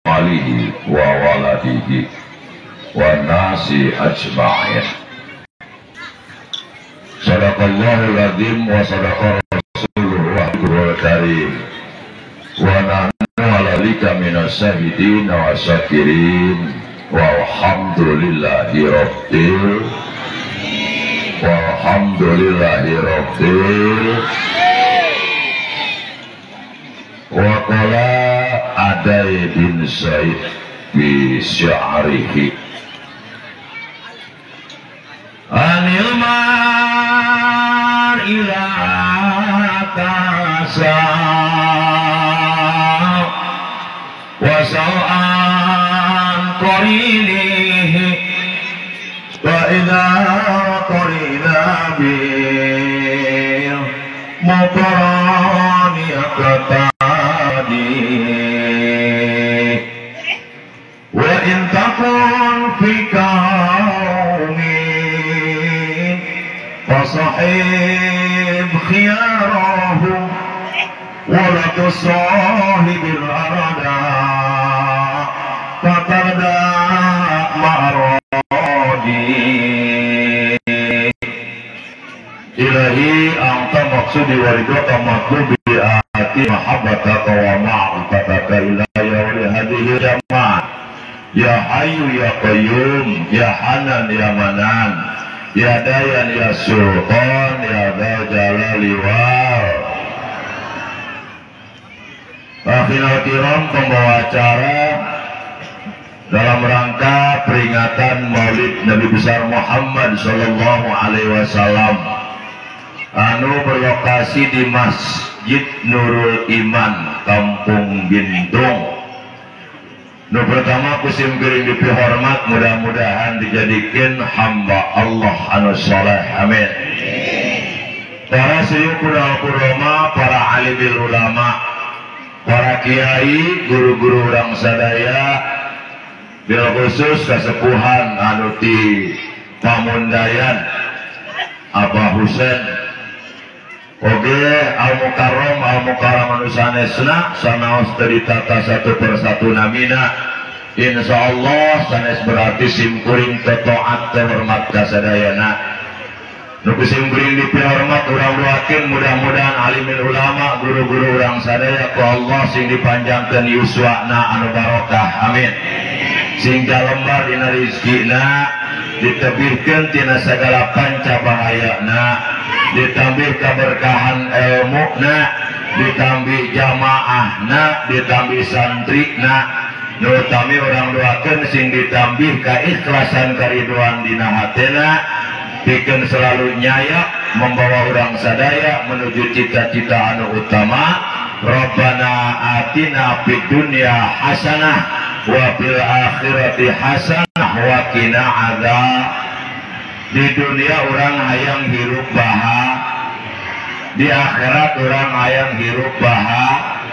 Alihi wa waladihi wa nasi ajma'in. Sadaqallahul azim wa sadaqa rasuluhu wa karim wa nahnu ala dzalika minas syahidin wa syakirin walhamdulillahi rabbil walhamdulillahi rabbil. Wa qala Adai bin Zaid bi sya'rihi anil mar ila tasa wa sa'an qarinihi wa idza qarina bil muqarani aqta wa in takun fi qaumin fasahib khiyarahum wa la tusahibil arada fatarda ma'aradi. Ilahi anta maksudi wa ridwaka matlubi ati mahabbataka wa ma'rifataka ilaya wa li hadhihi jamaah ya hayyu ya qayyum ya hanan ya manan ya dayan ya sultan ya dzal jalali wal akhirul kiram. Pembawa acara dalam rangka peringatan Maulid Nabi besar Muhammad sallallahu alaihi wasallam anu berlokasi di Masjid Nurul Iman Kampung Gintung. Nu pertama kusim kuring dipihormat, mudah-mudahan dijadikan hamba Allah anu soleh, amin. Para suyukul kurama, para alimil ulama, para kiai, guru-guru urang sadaya, bil khusus kasepuhan anu ti Pamundayan Abah Husen. Oke, al-mukarram, al-mukarram anu sanesna, sanaos teu ditata satu persatu namina. Insyaallah sanes berarti simkuring teu taat teu hormat ka sadayana. Nu ku simkuring dipihormat urang doakeun mudah-mudahan alimil ulama, guru-guru urang sadaya ku Allah sing dipanjangkeun yuswana anu barokah, amin. Sing jalembar dina rizkina, ditebihkeun tina sagala panca bahayana, ditambih keberkahan ilmu na, ditambih jamaah na, ditambih santri na. Nutami orang doakan sing ditambih keikhlasan keriduan dina hatena, bikin selalu nyayak membawa orang sadaya menuju cita-cita anu utama. Rabbana atina fid dunya hasanah wa fil akhirati hasanah wa qina adzab. Di dunia orang hayang hirup bahagia, di akhirat orang hayang hirup bahagia,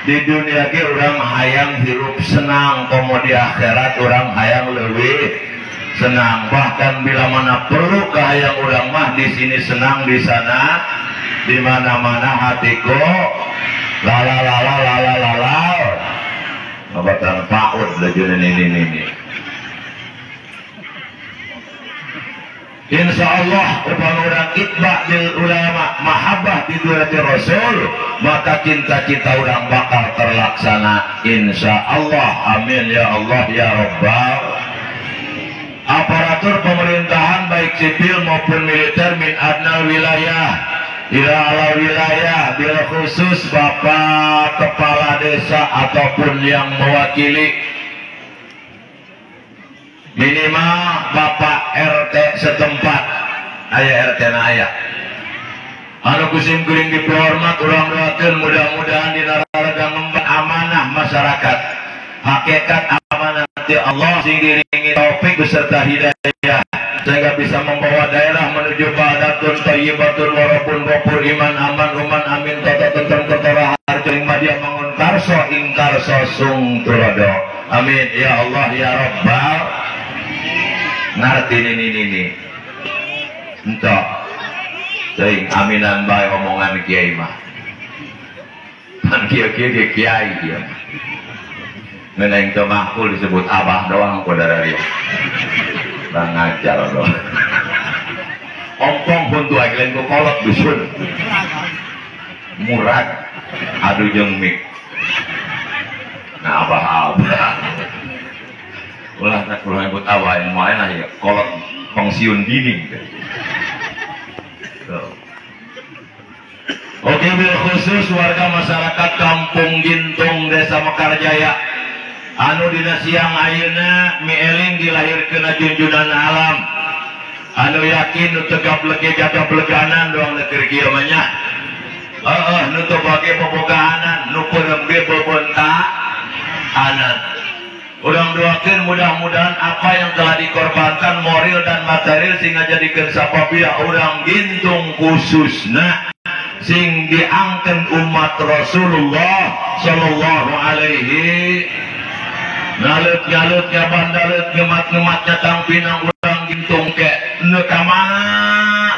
di dunia ge orang hayang hirup senang, komo di akhirat orang hayang leuwih senang. Bahkan bila mana perlu kahayang orang mah di sini senang, di sana, di mana-mana hatiku lala lala lala lala. Babatan paud lagi ini. Insya Allah upama orang itba bil ulama mahabbah di durati rasul, maka cinta-cinta orang bakal terlaksana insya Allah, amin ya Allah ya Rabbal. Aparatur pemerintahan baik sipil maupun militer min adnal wilayah ila ala wilayah, bil khusus bapak kepala desa ataupun yang mewakili, minimal bapak RT setempat, ayah RT na ayah. Anu kusim kuring dipihormat urang doakeun mudah-mudahan dina raraga ngemban amanah masyarakat, hakikat amanah ti Allah sing diringi taufik beserta hidayah sehingga bisa membawa daerah menuju badatun thayyibatun warabun ghafur iman aman uman amin tata tentrem kertora harjo ing madya mangun karso ing karso sung tulodo, amin ya Allah ya Rabbal. Ngerti ini entok teuing aminan bae omongan kiai mah pan kieu-kieu ge kiai ieu. Ngeunah teu makul disebut abah doang ku darari. Bang ngajar doang. Ompong huntu aing lain ku kolot dusun. Murad adu jeung mik. Nah abah-abah. Ulah tak ulah nyebut abah yang main lah ya kolot pensiun dini. Tuh. Oke, bil khusus warga masyarakat Kampung Gintung Desa Mekarjaya anu dina siang ayeuna mieling dilahirkeun junjunan alam anu yakin nu tegap lege gagap leganan doang keur kieu mah nya. Heeh, nu teu bage bobogaanan, nu peureum ge bobonta-anan. Urang doakeun mudah-mudahan apa yang telah dikorbankan moral dan material sehingga jadikeun sababia urang Gintung khususna sing diangken umat Rasulullah sallallahu alaihi ngalut-ngalutnya bandalut ngemat-ngematnya tang pinang urang Gintung ke nu ka mana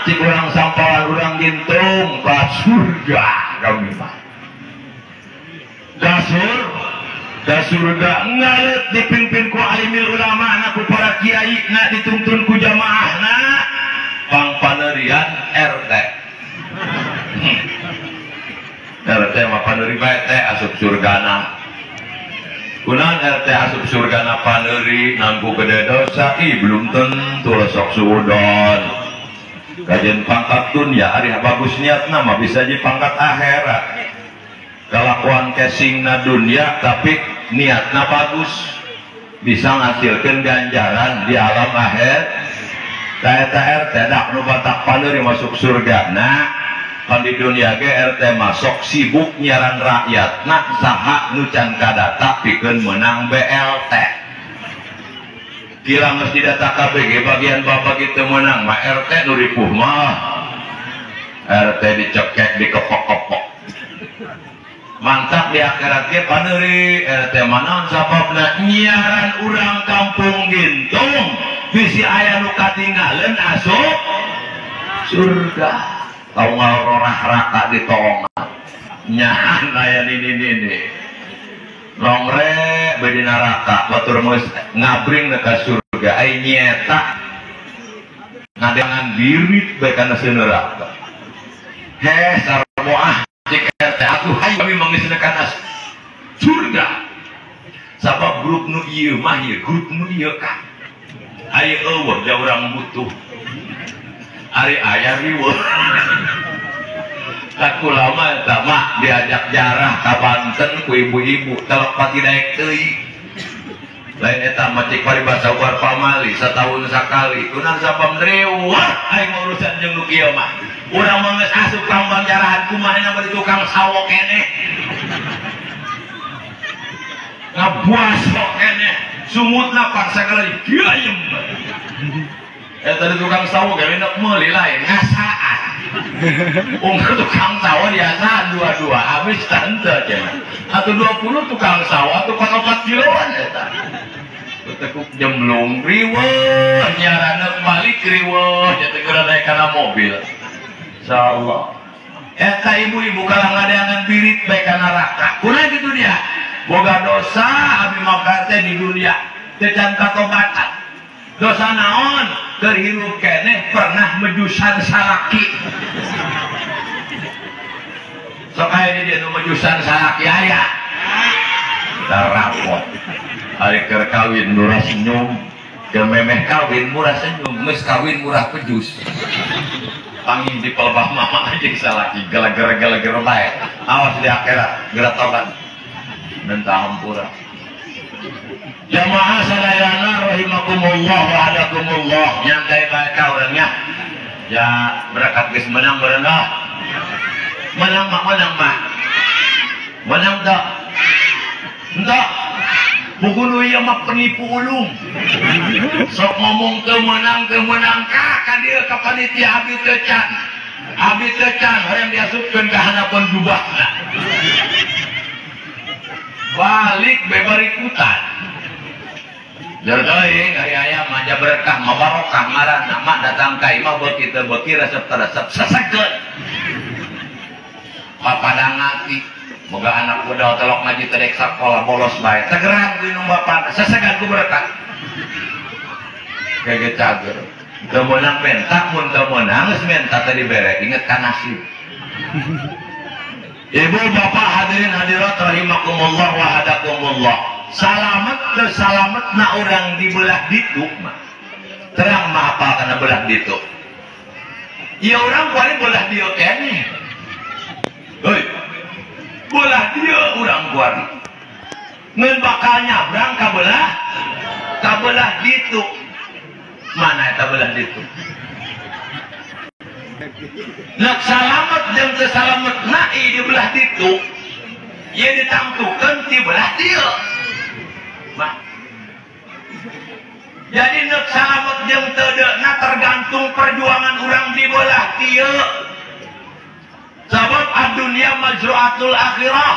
cik urang sampalan urang Gintung ka surga kami mah ka surga ngalut dipimpin ku alimil ulama na ku para kiai na dituntun ku jamaah na pangpanerian RT. RT mah paneuri bae teh asup surgana. Kunaon RT asup surgana paneuri nangku gede dosa ih belum tentu sok suudon. Kajian pangkat dunia ari bagus niatna mah bisa jadi pangkat akhirat. Kalakuan casingna dunia tapi niatna bagus bisa ngasilkeun ganjaran di alam akhir. Eta RT dak nu batak paneuri masuk surga. Nah, kan di dunia ge RT masuk sibuk nyaran rakyat nak saha nu can kadata pikeun menang BLT. Kira geus didata KBG bagian bapak kitu menang mah RT nu ripuh mah. RT dicekek dikepok-kepok. Mantap di akhirat ge paneuri RT manaon sababna nyiaran urang Kampung Gintung bisi aya nu katinggaleun asup surga. Tau ngalorah raka di tongan nyahan aya nini-nini longre bedi neraka batur geus ngabring ka surga ai nyeta ngadengan birit bae kana neraka. Heh sarmoah cek RT atuh hayu kami mangisna kana surga sabab grup nu ieu mah ieu grup nu ieu ka aya eueuh ja urang butuh ari aya riweuh. Aku lama eta mah diajak jarah ka Banten ku ibu-ibu telok pati daek teuing. Lain eta mah cik paribasa ubar pamali satahun sakali. Kunaon sabab riweuh aing urusan jeung nu kieu mah. Urang mah geus asup kambang jarahan kumaha bari tukang sawo keneh. Ngabuasok keneh sumutna paksa kali gayem. Eta di tukang sawo gawe nek meuli lain ngasaan. Umur tukang sawo diasaan dua-dua habis tante cenah. Atau 20 tukang sawo atuh kon 4 kiloan eta. Tekuk jemlung riweuh nyaraneuk balik riweuh nya teh geura naik kana mobil. Insyaallah. Eta ibu-ibu kalah ngadeangan birit bae ka neraka. Kunaon kitu dia? Boga dosa abi mah teh di dunia teu can katobatan. Dosa naon? Keur hirup keneh pernah mejusan salaki. Sok aya di dieu nu mejusan salaki aya. Tarapot. Ari keur kawin murah senyum, keur memeh kawin murah senyum, geus kawin murah pejus. Pangin di pelbah mama jeung salaki geleger-geleger bae. Awas di akhirat geura tobat. Minta hampura. Jamaah sadayana rahimakumullah wa hadakumullah. Nyantai bae ka urang nya. Ya berkat geus menang berenah. Menang mah menang mah. Menang teu? Henteu. Buku nu ieu mah penipu ulung. Sok ngomong teu menang ka ka dieu ka panitia abdi teu can. Abdi teu can hoyong diasupkeun ka handapeun jubahna. Balik bebarikutan. Jardoing ari aya mah ja berkah mah barokah ngaranna mah datang ka imah beuki teu beuki resep teresep sesegeun. Papadang ati Moga anak muda telok ngaji tedek sakola bolos bae. Tegeran ku indung bapana, sesegan ku berkat. Kayak cager. Teu meunang menta, mun teu meunang geus menta teh dibere, inget ka nasib. Ibu bapak hadirin hadirat rahimakumullah wa hadakumullah. Salamet teu salametna urang di belah ditu mah. Terang mah apal kana belah ditu. Ieu urang kuari belah dieu keneh. Heuy. Belah dieu urang kuari. Ngeun bakal nyabrang ka belah ditu. Mana eta belah ditu? Nek salamet jeung teu salametna di belah ditu, ieu ditangtukeun ti belah dieu. Mah. Jadi nek salamet jeung teu deuna tergantung perjuangan urang di belah dieu. Sabab ad-dunya majru'atul akhirah.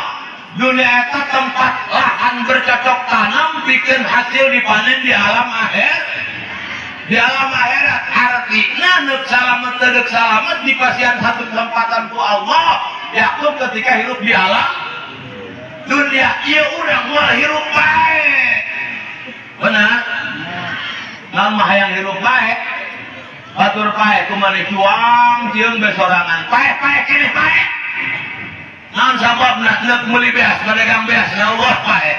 Dunia eta tempat lahan bercocok tanam bikin hasil dipanen di alam akhir. Di alam akhirat artinya nek salamet teu deuk salamet dipasihan satu kesempatan ku Allah, yaitu ketika hirup di alam dunia. Ieu urang moal hirup bae. Benar? Naon mah hayang hirup bae? Batur pae kumaha cuang cieung bae sorangan. Pae-pae keneh pae. Naon sababna neuk meuli beas pedagang beas na Allah pae.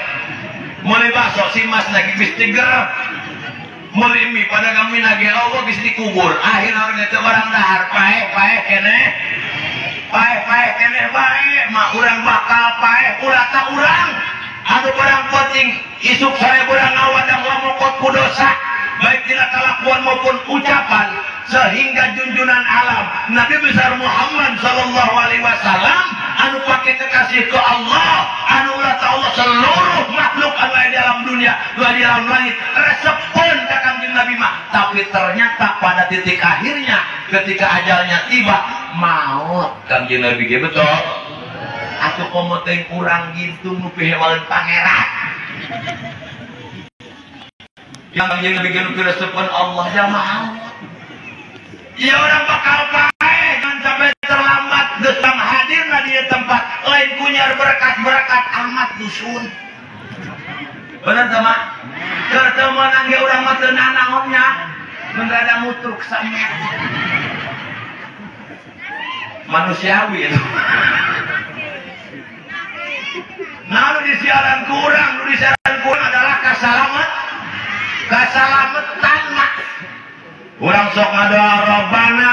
Meuli bakso si Mas lagi geus tiger. Meuli mie pedagang mie lagi Allah geus dikubur. Akhirna urang teh barang dahar pae-pae keneh. Pae-pae keneh bae mah urang bakal pae ulah ta urang. Anu barang penting isuk sore urang ngawadang lamokot ku dosa. Baik tidak kelakuan maupun ucapan, sehingga junjunan alam Nabi besar Muhammad sallallahu alaihi wasallam anu pakai kekasih ke Allah, anu ulah ta Allah seluruh makhluk anu aya di alam dunia, anu di alam langit resepkeun ka Kangjeng Nabi mah. Tapi ternyata pada titik akhirnya ketika ajalnya tiba maut Kangjeng Nabi ge betul. Atuh komo teh urang gitu nu pihewaleun pangeran. Yang bikin keresepan Allah jamaah. Ya orang bakal pae, jangan sampai terlambat. Datang hadir na di tempat lain kunyar berkat-berkat amat dusun. Benar sama? Ketemuan angge urang mah teu nanaonnya, mun rada mutruk sama. Manusiawi itu. Nah, nu disiaran kurang, nu disiaran kurang adalah kasalamat. Kasalametan mah. Urang sok ngadoa Rabbana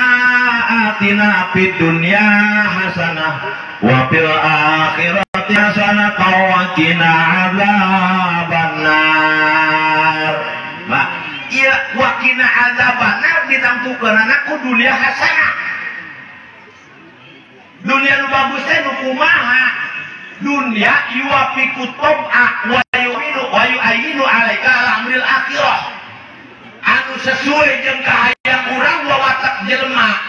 atina fid dunya hasanah wa fil akhirati hasanah wa qina adzabannar. Nah, ieu wa qina adzabannar ditangtukeunana ku dunia hasanah. Dunia nu bagus teh nu kumaha? Dunia yuwafiqu tab'a wa yu'minu wa yu'ayinu 'alaika al-amril akhirah. Anu sesuai jeung kahayang urang wawatak jelema.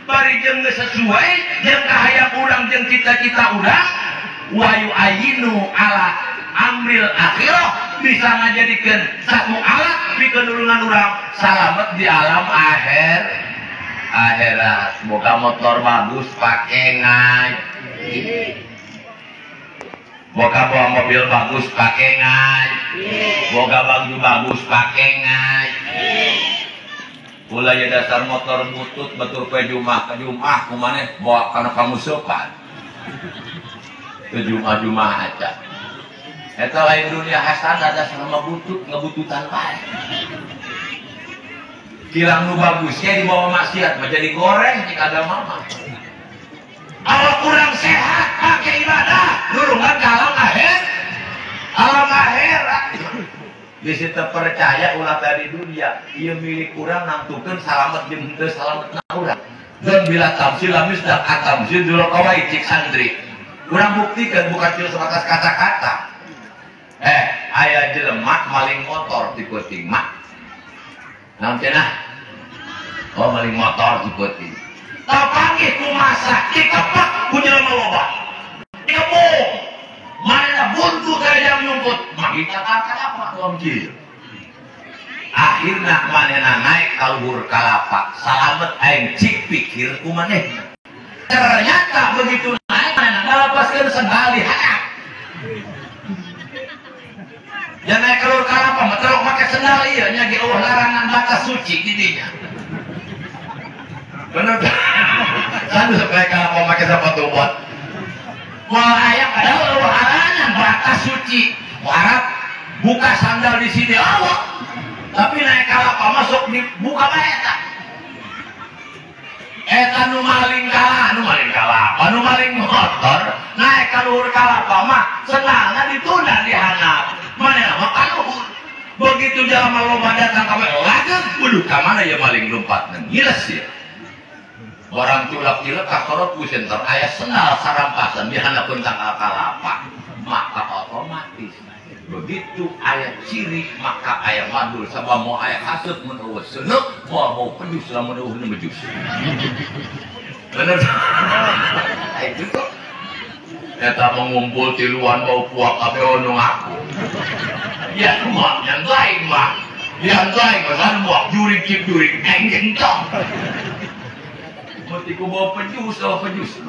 Bari jeung geus sesuai jeung kahayang urang jeung cita-cita urang, wa yu'ayinu 'ala amril akhirah bisa ngajadikeun satu alat pikeun nulungan urang salamet di alam akhir akhirat. Boga motor bagus pake ngaji. Boga bawa mobil bagus pakai ngaji, boga baju bagus pakai ngaji. Ulah ya dasar motor butut batur pe Jumat ke Jumat kumaneh bawa kana kamusukan. Ke Jumat-Jumat aja. Eta lain dunia hasanah dasar mah butut ngebututan bae. Kilang nu bagusnya dibawa maksiat mah jadi goreng jika ada mama. Awak kurang sehat pakai ibadah nulungan ke alam akhir, alam akhirat. Di situ percaya ulah tadi dunia, ieu milik urang nangtukeun salamet jeung henteu salametna urang. Dan bila tamsil lamis dan atamsil dulu kawai cik santri. Urang buktikan bukan cuma sebatas kata-kata. Aya jelema maling motor di peuting mah. Naon cenah? Oh, maling motor di peuting. Tapanggih ku masa dikepak ku jelema loba. Dikepung. Mana buntu teh jam nyumput. Mah kalapa ku. Akhirna manehna naik ka luhur kalapa. Salamet aing cik pikir ku manehna. Ternyata begitu naik mana ngalepaskeun sendal di handap. Ya naik keluar kalapa mah terus make sendal ieu nya ge eueuh larangan batas suci di dinya. Bener teh? Sanu sok naik kalapa make sepatu bot. Moal aya padahal eueuh larangan batas suci. Harap buka sandal di sini Allah. Tapi naik kalapa masuk dibuka bae eta. Eta nu maling kalah, nu maling kalapa, nu maling motor, naik ka luhur kalapa mah sendalna ditunda di handap. Manehna mah ka luhur. Begitu jalma loba datang ka lageng, waduh ka mana ya maling lompatna? Ngiles ya. Barang culak-cilek ka sorot ku senter aya sendal sarampasan di handapeun tangkal kalapa. Maka otomatis begitu aya ciri maka aya mandul sabab mau aya hasut mun eueuh seuneuk moal bau pedus lamun eueuh nu bejus. Bener. Itu kok eta mengumpul tiluan bau puak kabeh nu ngaku. Ya mah yang lain mah. Yang lain mah buak jurik cip jurik enggeng tong. Mesti ku bau pedus, bau pedus.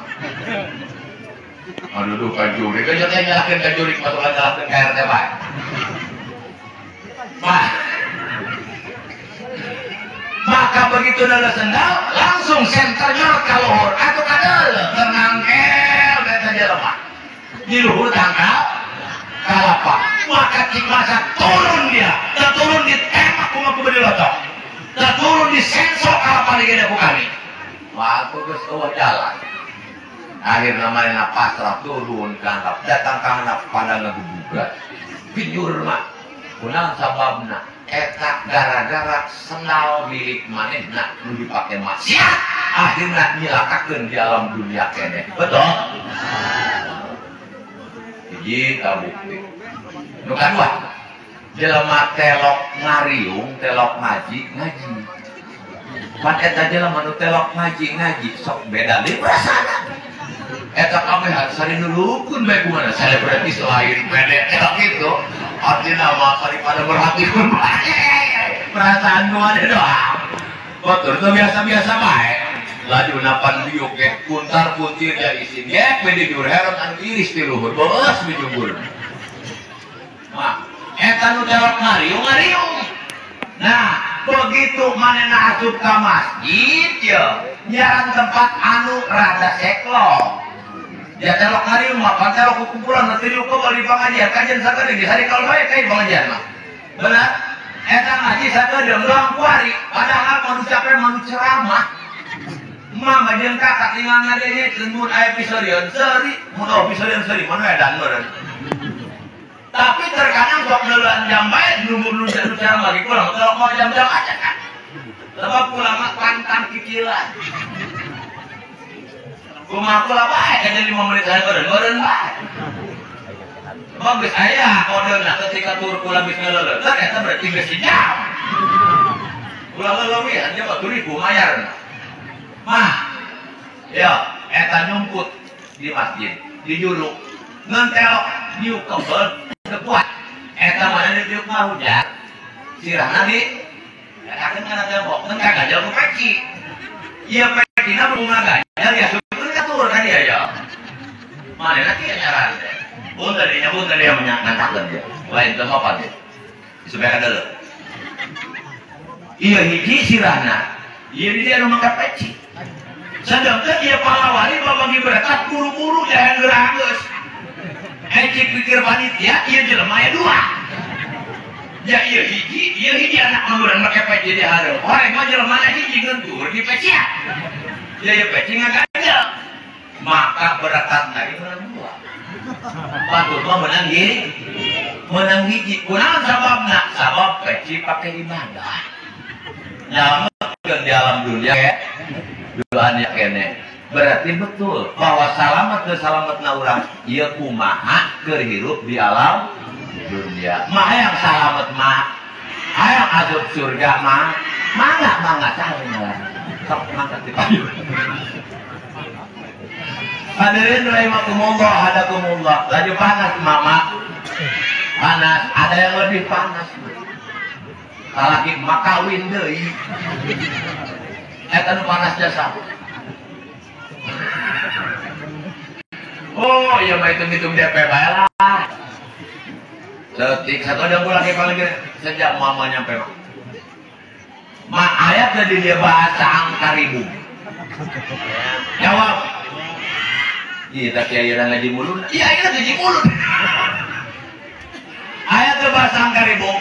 Aduh, duh, kajurik. Aja teh nyalakeun kajurik, masuk nyalakeun ka RT bae. Mah. Maka begitu nala sendal, langsung senter nyorot ka luhur. Atuh kadeul, ternangkel beta jelema. Di luhur tangkal kalapa. Maka cik masa turun dia, turun ditembak kumaha ku beureum lotok. Turun di sensor kalapa digede ku kami. Wah, aku geus eueuh jalan. Akhirna manehna pasrah turun ka handap, datang ka handap pada ngegebugan. Pinyur mah. Kunaon sababna? Eta gara-gara sendal milik manehna nu dipake maksiat, akhirna nyilakakeun di alam dunia keneh. Betul? Hiji kabukti. Nu kadua, jelema telok ngariung, telok ngaji, ngaji. Pan eta jelema nu telok ngaji, ngaji sok beda deui perasaan. Eta kabeh sari nulukun bae kumaha selebritis lain pede telok itu. Artinya mah daripada berhati pun bae. Perasaan nu ada doang. Batur teu biasa-biasa bae. Laju napan diuk ge kuntar kuntir ja isin ge bede jur heron anu iris ti luhur beus bijubur. Mah eta nu telok ngariung ngariung. Nah, begitu manehna asup ka masjid ye, nyaran tempat anu rada seklok. Ya telok ngariung mah pan telok kumpulan teu diuk bali pangajian kajian sakedeung di hari kalau bae kain pangajian mah. Benar? Eta ngaji sakedeung doang kuari, padahal manu capek manu ceramah. Mama jeung kakak tinggal ngadenge mun aya pisorion seuri, mun pisorion seuri manu edan meureun. Tapi terkadang sok neuleun jam bae nunggu nu ceramah lagi kurang telok mau jam-jam aja kan. Sebab ulama pantang kikilan. Kumaha kula bae kajian 5 menit saya meureun bae. Bagus aya kodena ketika tur kula geus ngeleuleun eta berarti geus jam. Kula leuwih nya batur ribu mayar. Mah. Ya, eta nyumput di masjid, di juru. Ngan telok diuk kebel teu kuat. Eta mana diuk mah hujan. Sirahna di eta kana tembok ngan kagajal ku peci. Ieu pecina bunga gajal ya syukur katur ka dia ya. Manehna kieu nyaran teh. Punten dinya punten dia ngantakeun dia. Lain teu sopan dia. Supaya kadeuleu. Ieu hiji sirahna. Ieu di dia nu make peci. Sedangkan ieu palawari babagi berkat buru-buru jahan geura geus. Ecik pikir panitia ieu jelema aya dua. Ya ieu hiji anak meureun make peci di hareup. Horeng mah jelema hiji ngentur di pecian. Ya ieu peci ngagajal. Maka berkat tadi menang dua. Patut mah menang hiji. Menang hiji. Kunaon sababna? Sabab peci pake ibadah. Nyalametkeun di alam dunia ya. Duanya kene. Berarti betul bahwa salamet ke salametna urang ieu kumaha keur hirup di alam dunia. Mah hayang salamet mah, hayang asup surga mah, mangga mangga saha ngaran. Sok mangga ti payun. Hadirin rahimakumullah hadakumullah. Laju panas mama. Panas, ada yang lebih panas. Salaki makawin deui. Eta nu panas jasa. Oh iya mah hitung-hitung DP bae lah. Letik satu ada gua lagi paling sejak mama nyampe. Ma ayat tadi dia bahasa angka ribu. Jawab. Iya tapi ayat ngaji mulut. Iya ayat ngaji mulut. Ayat teh bahasa angka ribu.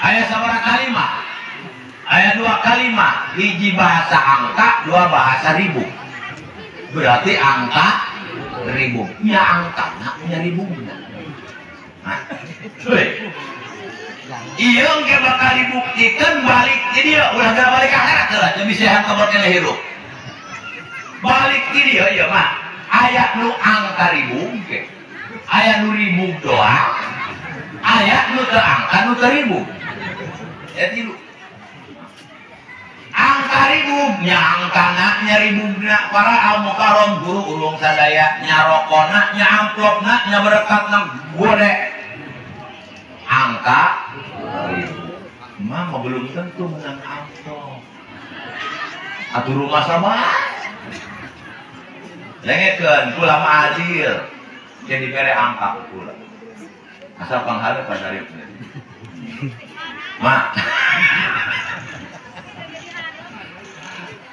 Ayat sabaraha kalimat? Ayat 2 kalimat, hiji bahasa angka, 2 bahasa ribu. Berarti angka ribu. Nya angka, nya ribu. Nah, iya engke bakal dibuktikan balik di dia, ulah geura balik ka akhirat heula, teu bisa hayang kabar keneh hirup. Balik di dia ieu mah, aya nu angka ribu engke. Aya nu ribu doang, aya nu teu angka nu teu ribu. Ya tilu. Angka ribu nya angkana nya ribugna para al-mukarram guru urung sadaya nya rokona nya amplopna nya berkatna gode. Angka ribu. Mama belum tentu menang amplop. Atuh rumah sama. Lengekeun kula mah adil. Jadi bere angka kula. Asal panghareup pada Ma.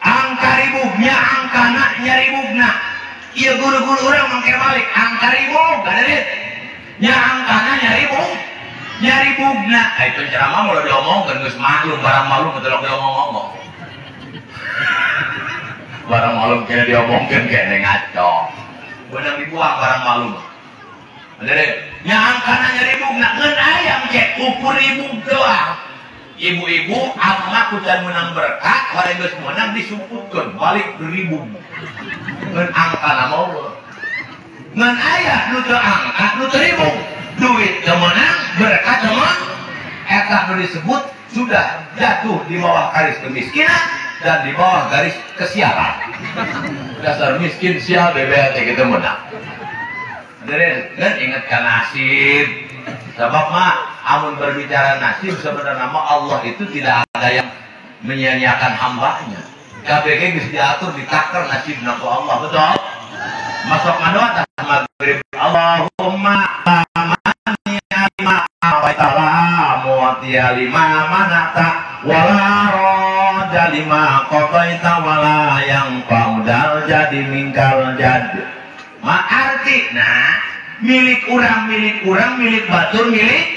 Angka ribugnya angkana nya ribugna. Ieu guru-guru urang mangke balik angka ribug ada nya angkana nya ribug. Nya ribugna. Ah itu ceramah mulai diomongkeun geus maklum barang malum teu diomong-omong. Barang malum kena diomongkeun kene ngaco. Beunang dibuang barang malum. Ada nya angkana nya ribugna ngeun ayam cek ukur ribug doang. Ibu-ibu amma kucan menang berkat, orang geus menang disumputkeun balik ribu. Ngan angkana mau. Ngan aya nu teu angka nu teu ribu. Duit teu meunang, berkat teu meunang. Eta nu disebut sudah jatuh di bawah garis kemiskinan dan di bawah garis kesialan. Dasar miskin sial bebek teh kitu meunang. Ngan ingat ka nasib. Sebab mah amun berbicara nasib sebenarnya mah Allah itu tidak ada yang menyia-nyiakan hambanya. KBG bisa diatur ditakar nasibna ku Allah, betul? Masuk ngadoa atas maghrib. Allahumma amani lima wa ta'ala mu'tiya lima manata wala roda lima qadaita wala yang qaudal jadi mingkal jad. Ma artina milik urang, milik batur, milik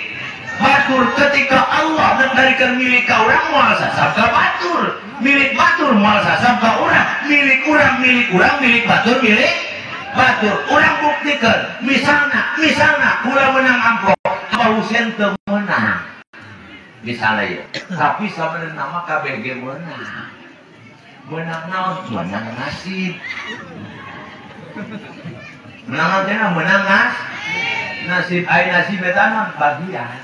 batur. Ketika Allah mendarikan milik ka urang moal sasab ka batur, milik batur moal sasab ka urang, milik urang, milik urang, milik batur, milik batur. Urang buktikan, misalna kula menang amplop, Abah Husein teu meunang. Misalnya ya, tapi sabenerna nama KBG meunang. Meunang naon? Meunang nasib. Menang teh menang nasib, ai nasib eta mah bagian.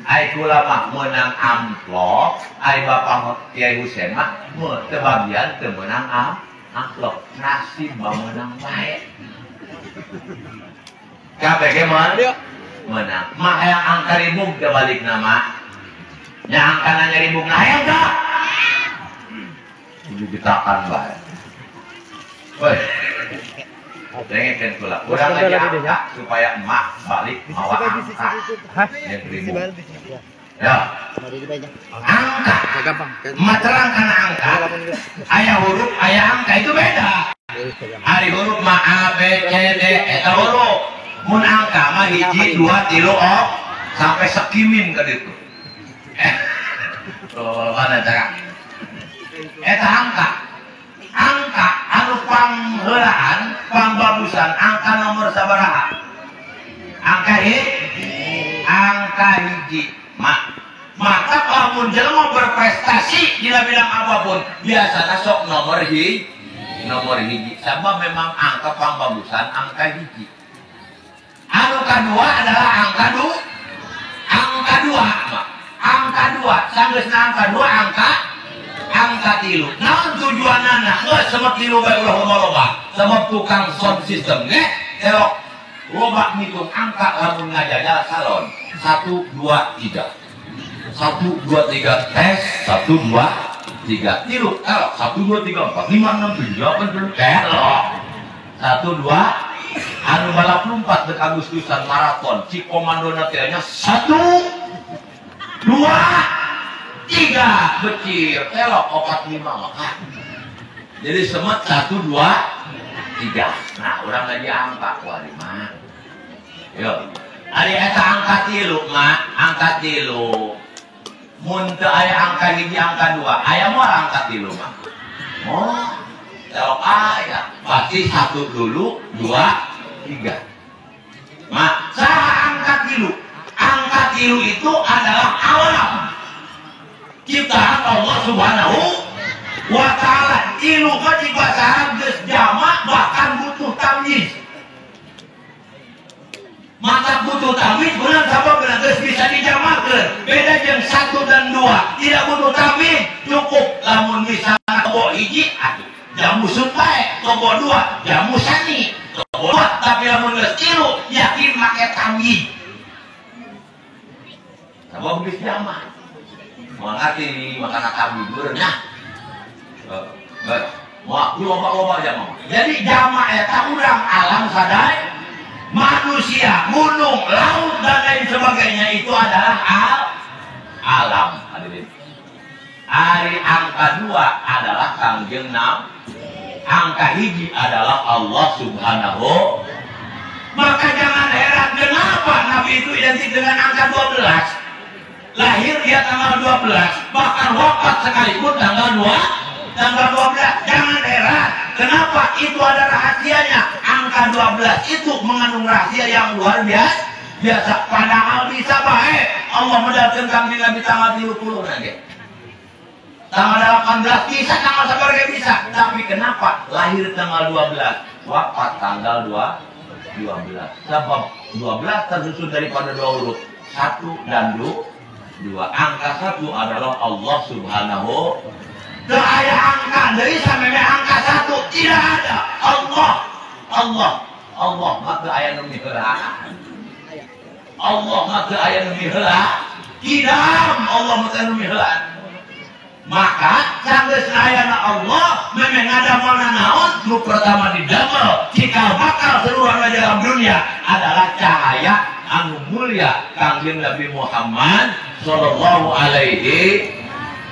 Ai kula mah menang amplop, ai bapak Kiai Husein mah teu bagian teu meunang amplop. Nasib mah meunang bae. KBG mah menang. Mah hayang angka ribug teu balik nama. Nya angkana nya ribug na hayang teu. Kudu ditakan bae. Woi. Dengekeun kula. Urang aja angka supaya emak balik mawa angka. Yang ribu. Ya. Angka. Emak terang karena angka. Aya huruf, aya angka itu beda. Ari huruf mah A B C D eta huruf. Mun angka mah 1 2 3 4 sampai sekimin ka ditu. Mana cara? Eta angka. Angka anu pangheulaan, pangbagusan angka nomor sabaraha? Angka hiji, angka hiji. Maka lamun jelema berprestasi dina bidang apapun, biasana sok nomor hiji, nomor hiji. Sabab memang angka pangbagusan angka hiji. Anu kadua adalah angka dua, angka dua, angka dua. Sanggeusna angka dua, angka tilu. Naon tujuanana? Geus sebab tilu bae ulah loba-loba. Sebab tukang sound system ge telok loba ngitung angka lamun ngajajal salon. 1 2 3. 1 2 3 tes 1 2 3 tilu. Telok 1 2 3 4 5 6 7 8 9 telok. 1 2 Anu balap lompat dek Agustusan maraton, cik komandona teh nya 1 2 3 becir telok 4 5 maka. Jadi semet 1 2 3. Nah, urang lagi angka kuari mah. Yo. Ari eta angka 3 mah, angka 3. Mun teu aya angka 1 angka 2, aya moal angka 3 mah. Oh, telok aya. Pasti 1 dulu, 2 3. Mak, saha angka 3? Angka 3 itu adalah alam ciptaan Allah Subhanahu wa ta'ala. Tilu mah di bahasa Arab geus jamak bahkan butuh tamyiz. Mata butuh tamyiz benar sabab benar geus bisa dijamakeun. Beda jeung 1 dan 2, tidak butuh tamyiz, cukup lamun misalna tobo hiji atuh jamu bae, tobo 2 jamu sani, tobo 2 tapi lamun geus 3 yakin make tamyiz. Sabab geus jamak. Moal hati makana tamyiz beureuh. Wah, loba-loba jamak. Jadi jamak eta urang alam sadaya, manusia, gunung, laut dan lain sebagainya itu adalah alam. Hadirin. Ari angka 2 adalah Kangjeng Nabi. Angka 1 adalah Allah Subhanahu. Maka jangan heran kenapa Nabi itu identik dengan angka 12. Lahir dia tanggal 12, bahkan wafat sekalipun tanggal 2. Tanggal 12, jangan heran. Kenapa? Itu ada rahasianya. Angka 12 itu mengandung rahasia yang luar biasa. Padahal bisa baik Allah mendatangkan Kangjeng Nabi tanggal 30 nanti. Tanggal 18 bisa, tanggal sebagai bisa. Tapi kenapa lahir tanggal 12, wafat tanggal 12? Sebab 12 tersusun daripada dua huruf, 1 dan 2. Angka 1 adalah Allah Subhanahu. Tidak ada angka dari sampai angka 1 tidak ada. Allah, Allah, Allah maka aya nu miheula. Allah maka aya nu miheula. Tidak, Allah maka aya nu miheula. Maka sanggeus ayana Allah memang ngadamelna naon nu pertama didamel cikal bakal seluruh dalam dunia adalah cahaya anu mulia Kangjeng Nabi Muhammad sallallahu alaihi.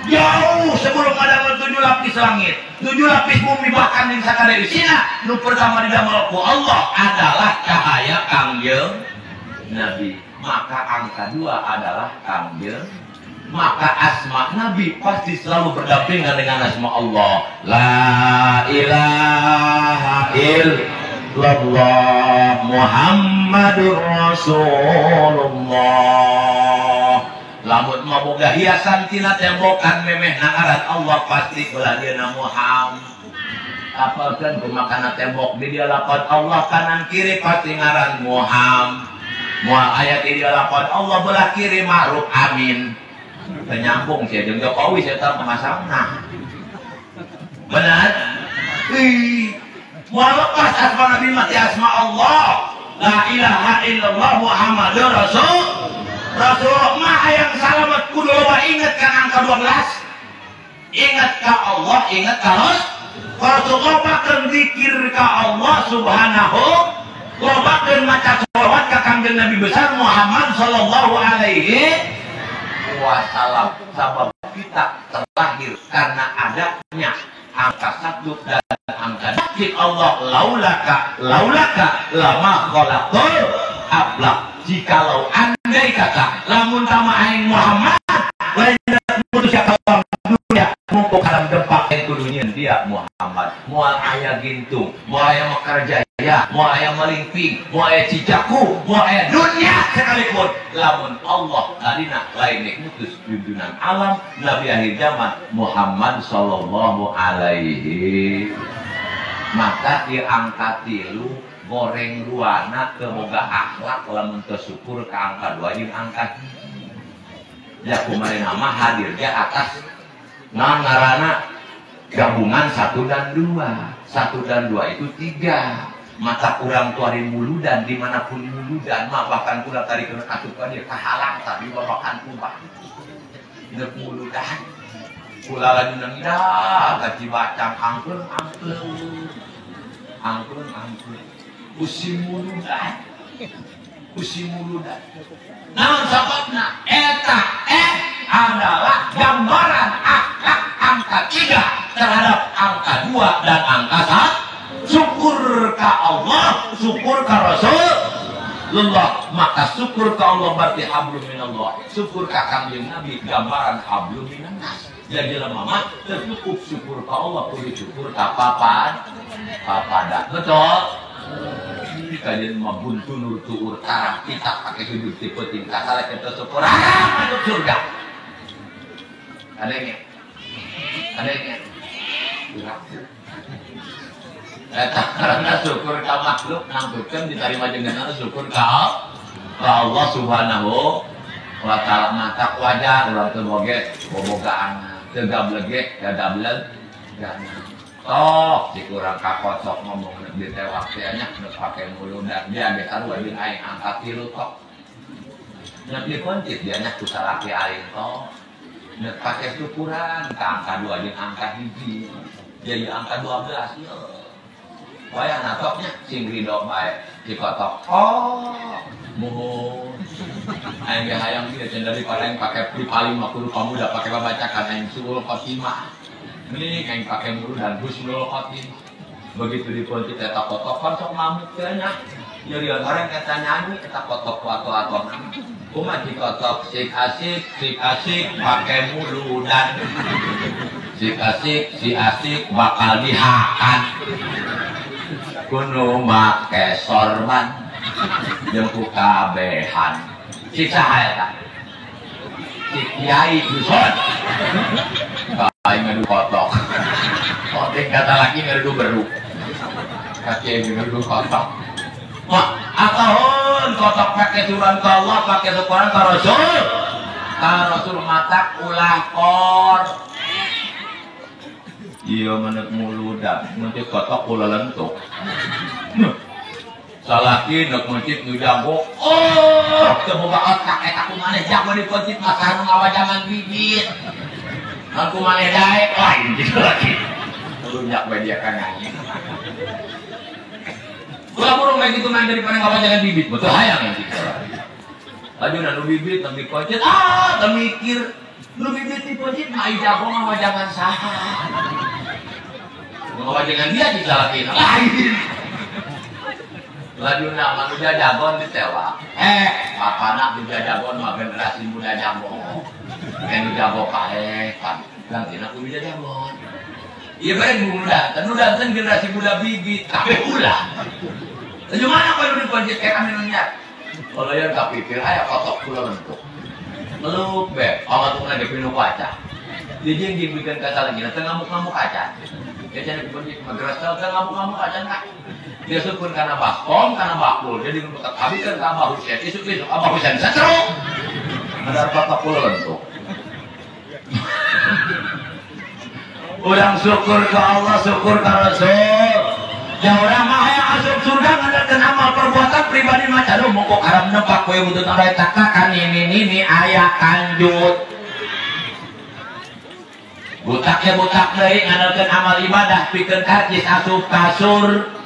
Jauh sebelum ada 7 lapis langit, 7 lapis bumi bahkan yang sakada isina nu pertama didamel ku Allah adalah cahaya Kangjeng Nabi. Maka angka 2 adalah Kangjeng. Maka asma Nabi pasti selalu berdampingan dengan asma Allah. La ilaha illallah Muhammadur Rasulullah. Lamun maboga hiasan tina tembokan memeh nangaran Allah pasti belah dieuna Muhammad. Apalkeun kumakana tembok di dia lapad Allah kanan kiri pasti ngaran Muhammad. Moal aya di dia lapad Allah belah kiri Ma'ruf Amin. Penyambung sih jeung Jokowi saya tahu pemasangna. Benar? Ih, moal lepas asma Nabi mati asma Allah. La ilaha illallah Muhammadur Rasul. Rasulullah mah yang salamet kudu loba inget kan angka 12. Ingat ka Allah, ingat ka Rasulullah bahkan zikir ka Allah Subhanahu lobakeun maca sholawat ka Kangjeng Nabi besar Muhammad sallallahu alaihi wasallam. Sabab kita terlahir karena adanya angka 1 dan angka 2. Allah laulaka laulaka lama khalaqtul aflaq. Jikalau andai kata lamun tama aing Muhammad lain manusia kalam dunia mungko kalam dempak yang kudu nyieun dia Muhammad. Moal aya gintung, moal aya Mekar Jaya, moal aya Malingping, moal aya Cijaku, moal aya dunia sekalipun lamun Allah tadina lain nek mutus junjunan alam Nabi akhir zaman Muhammad sallallahu alaihi. Maka di angka 3 goreng ruana ke boga akhlak lamun teu syukur ka angka 2 jeung angka 1. Ya kumaha mah hadirnya atas naon ngaranna gabungan 1 dan 2. 1 dan 2 itu 3. Mata kurang tuarin muludan dimanapun muludan mah bahkan kurang tadi kena atup ka dia kahalang tadi babakan kubah. Deuk muludan. Kula lagi nangdah gaji bacang angkeun angkeun. Angkeun angkeun. Kusimuludan. Kusimuludan. Naon sababna? Eta adalah gambaran akhlak angka 3 terhadap angka 2 dan angka 1. Syukur ka Allah, syukur ka Rasulullah. Maka syukur ka Allah berarti hablum minallah. Syukur ka Kangjeng Nabi gambaran hablum minannas. Jadi lemah mah tercukup syukur ka Allah, kudu syukur ka papan papada. Betul? Kajian mah buntu nur tuur tarang kita pakai sujud tipe tingkat salah kita syukur masuk surga. Ada yang karena syukur ka makhluk nangtukeun diterima jeung syukur ka Allah Subhanahu wa ta'ala. Mata wajar urang teu boge bobogaan teu gablege gadableg toh si kurang kakotok ngomong ditewak teh nya geus pake muludan dia ge sarua jeung aing angka 3 tok nya dikoncit dia nya ku salaki aing toh nya pake syukuran ka angka 2 jeung angka 1 jadi angka 12 ye wayah natoknya sing ridho bae dikotok oh muhun aing ge hayang ieu cenah daripada aing pake di paling mah kudu pamuda pake babacakan aing suul khotimah. Mending aing pake mulu dan husnul khotimah. Begitu diponci eta kotok kan sok ngamuk teh nya. Nyerian orang eta nyanyi eta kotok ku ato-ato. Kumaha dikotok sik asik pake mulu dan sik asik si asik bakal dihakan. Kuno make sorban jeung ku kabehan. Siksa eta. Si kiai dusun. Aing ngadu kotok. Kotek kata lagi ngadu beru. Kaki aing ngadu kotok. Wah, atahun kotok pakai suran ka Allah, pakai syukuran ka Rasul. Ka Rasul matak ulah kor. Iya menek muludan, mencit kotok ulah lentuk. Salaki nek mencit nu jago. Oh, teu boga otak eta kumaneh jago dikoncit mah sareng ngawajangan bibit. Aku maneh daek lain gitu lagi. Lunyak bae dia kan nyanyi. Ulah burung kayak gitu main daripada ngawajangan bibit. Betul hayang yang gitu. Laju nu bibit teu dikoncit, ah teu mikir. Nu bibit dikoncit mah ai jago ngawajangan saha. Ngawajangan dia disalahkeun. Lain. Laju nak manusia jagon ditewak. Papana juga jagon mah generasi muda jago. Kan jago kae kan. Gantina kudu jagon. Ieu bae muda, teu danten generasi muda bibit kabeh ulah. Laju mana kalau diponcit kayak kami nanya. Kalau yang kapikir aya kotok kula lentuk. Meluk be, pamatungna ge pinu kaca. Dia jeung dibikeun ka salagina teu ngamuk-ngamuk kaca. Dia jadi diponcit mah geras teu ngamuk-ngamuk kaca kak. Dia syukur karena baskom, karena bakul. Jadi tetap habiskan ke Abah Husen. Isuk-isuk Abah Husen setruk. Ada kotok kula lentuk. Urang syukur ke Allah, syukur ke Rasul. Ya urang mah hayang asup surga ngandalkeun amal perbuatan pribadi mah cadu mongko haram nempak kowe butut ora takakan ini aya kanjut. Butak ya butak deui ngandalkeun amal ibadah pikeun karcis asup ka surga.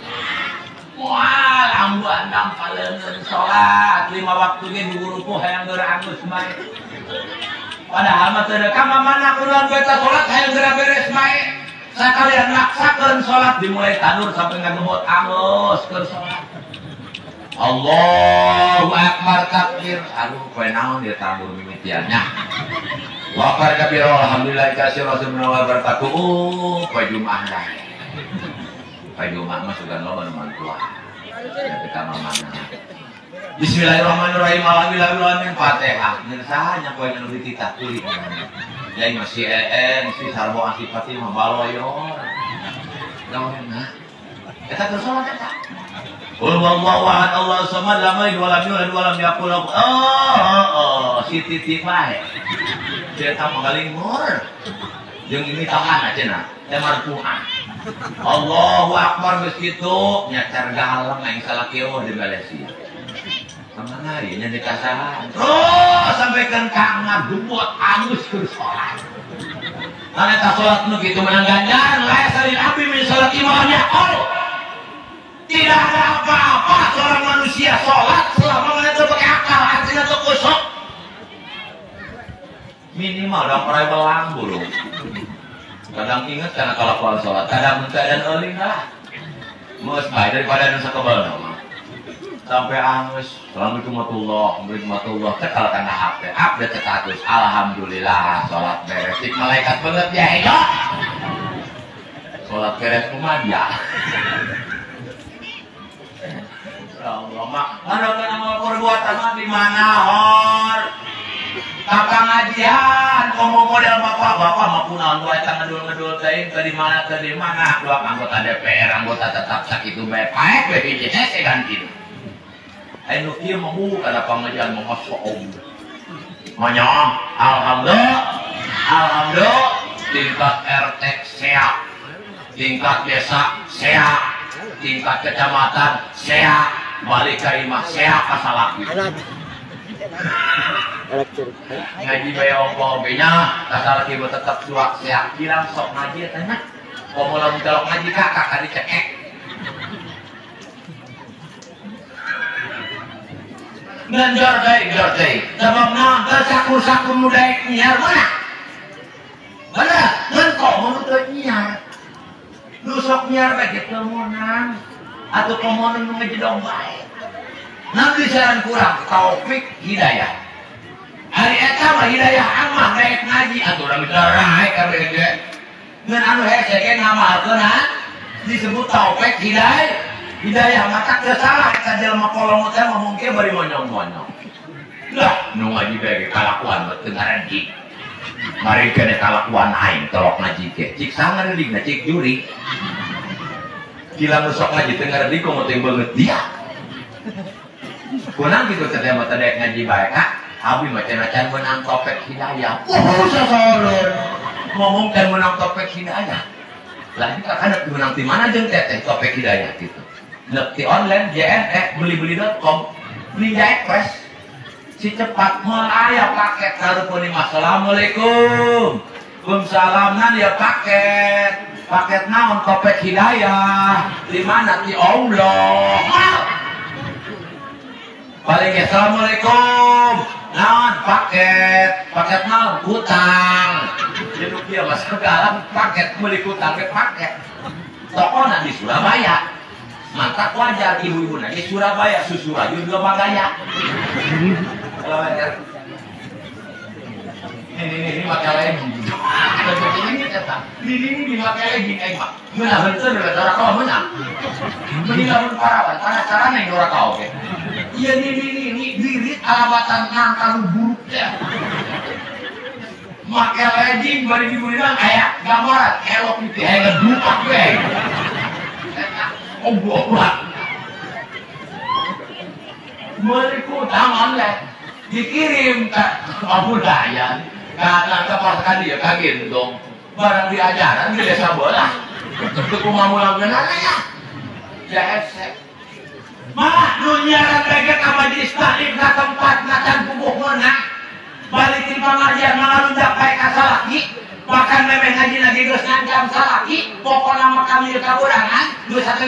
Moal ambuan dampaleungeun salat 5 waktu ge guruku hayang geura anggeus bae. Padahal mah teu ka mana kuduan baca salat hayang geura beres bae. Sakalian maksakeun salat dimulai tanur sampai ngagebot anggeus keur salat. Allahu akbar takbir. Aduh poe naon ieu tambur mimitiannya. Wa akbar kabira alhamdulillah kasir rasulullah barakatuh. Poe Jumat dah. Poe Jumat mah sugan loba nu mantua. Ya kita mana. Bismillahirrahmanirrahim. Alhamdulillah Fatihah. Ngan saha nya poe nu dititah kulit. Ya mah si EN, si Sarbo Asipati mah baloyor. Naon nah. Eta keur salat eta. Qul huwallahu ahad, Allahu samad, lam yalid walam yulad walam yakul lahu. Oh, si titik bae. Eta mah galingur. Jeung ini tahan cenah, teh marfu'ah. Allahu akbar geus kitu, nyacar galeng aing salaki eueuh di Malaysia. Kamana ieu nya dikasahan. Terus sampaikan ka ngagebot angus keur salat. Lan eta salat nu kitu menang ganjaran la salil abdi min salat imamnya. Oh. Tidak ada apa-apa seorang manusia sholat selama mana teu pakai akal, artinya teu kosong. Minimal dong perai belang burung. Kadang inget karena kelakuan sholat, kadang mentah dan eling lah. Mus bae daripada nu sakebel mah. Sampai angus, assalamualaikum warahmatullahi wabarakatuh. Cekal kana HP, update status. Alhamdulillah sholat beres. Cik malaikat banget ya hejo. Sholat beres kumaha dia. Ya Allah mak, mana kana amal perbuatan mah di mana hor. Kapangajian ngomong model bapak-bapak mah kunaon wae eta ngedul-ngedul teuing ke di mana ke di mana dua anggota DPR anggota tetap sakitu bae paek we hiji hese ganti. Aya nu kieu mah kana pangajian mah masyaallah. Monyong, alhamdulillah. Alhamdulillah tingkat RT sehat. Tingkat desa sehat. Tingkat kecamatan sehat. Balik ka imah sehat kasalaki. Ngaji bae ongkoh nya kasalaki mah tetep suak sehat. Kilang sok ngaji eta nya. Komo lamun telok ngaji ka kakak dicekek. Ngan jor deui. Sabab naon teu sakur-sakur nu daek nyiar mana? Bener, ngan komo nu teu nyiar. Nu sok nyiar bae teu meunang. Atuh komo nu ngejedong bae. Nabi saran kurang taufik hidayah. Hari eta mah hidayah amah daek ngaji atuh urang raek kabeh ge. Ngan anu hese ge ngamalkeun disebut taufik hidayah. Hidayah mata teu salah eta jelema kolong teh ngomong kieu bari monyong-monyong. Lah nu ngaji bae ge kalakuan mah teu ngaredik. Mari kene kalakuan aing tolok ngaji ge. Cik sangaredigna cik juri. Kilang nu sok ngaji teu ngaredik komo teh beungeut dia. Kunang kitu teh mah teh daek ngaji bae ka. Abi mah cenah can meunang topek hidayah. Sasareun. Ngomong can meunang topek hidayah. Lah kan meunang ti mana jeung teteh topek hidayah kitu. Nek di online JNE beli-beli.com Ninja Express si cepat moal aya paket hareupeun imah assalamualaikum waalaikumsalam ya paket paket naon topek hidayah di mana ti Allah paling assalamualaikum naon paket paket naon hutang jadi kieu mah segala paket meuli hutang ge paket tokona di Surabaya. Mantap wajar ibu-ibu di Surabaya susu aja juga magaya. Ini pakai lagi. Ini eta. Ini dipakai lagi aing mah. Meunah henteu da kau meunah. Mending lamun parawan cara-carana yang ora kau ge. Iya ini diri alabatan ngangkang buruk ya. Make legging bari diburinan aya gambaran elok itu aya ngedupak we. Obat beli utang online dikirim ke budaya karena keparkan dia kaget dong barang diajaran di desa bola untuk mulang ya ya malah nunyaran mereka ke majelis taklim ke tempat macan puguh menang balik di pengajian malah lunjak baik kasalaki bahkan memeh ngaji lagi geus ngancam salaki pokona mah kami kaburangan 2.7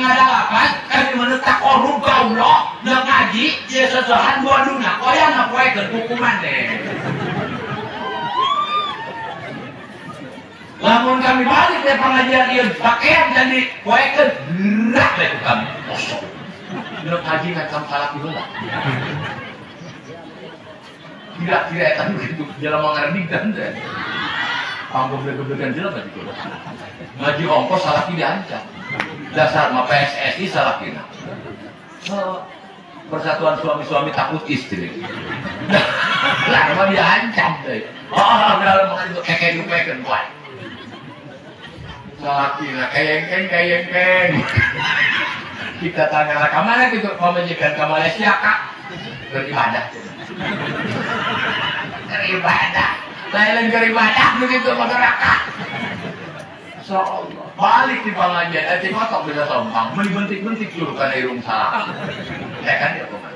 kami menetap korup ka Allah deuk ngaji ieu sesohan boduna koyang ngapoekeun hukuman deh. Lamun kami balik dari pengajian ieu pakaian jadi poekeun gerak bae ku kami kosong deuk ngaji ngancam salaki heula kira-kira eta begitu jelema ngaredik dan teh panggoblek-goblekan jelema gitu. Ngaji ongkos salaki diancam. Dasar mah PSSI salakina. Persatuan suami-suami takut istri. Lah mah diancam teh. Oh, dalam itu keke dupekeun wae. Salakina kayengkeng. Kita tanya lah ke mana gitu pemajikan ke Malaysia kak beribadah. Beribadah. Lain beribadah begitu masyarakat. So Allah balik di pengajian, eh kotok bisa sombang, meni bentik-bentik dulu karena irung salah. Ya kan ya pemain.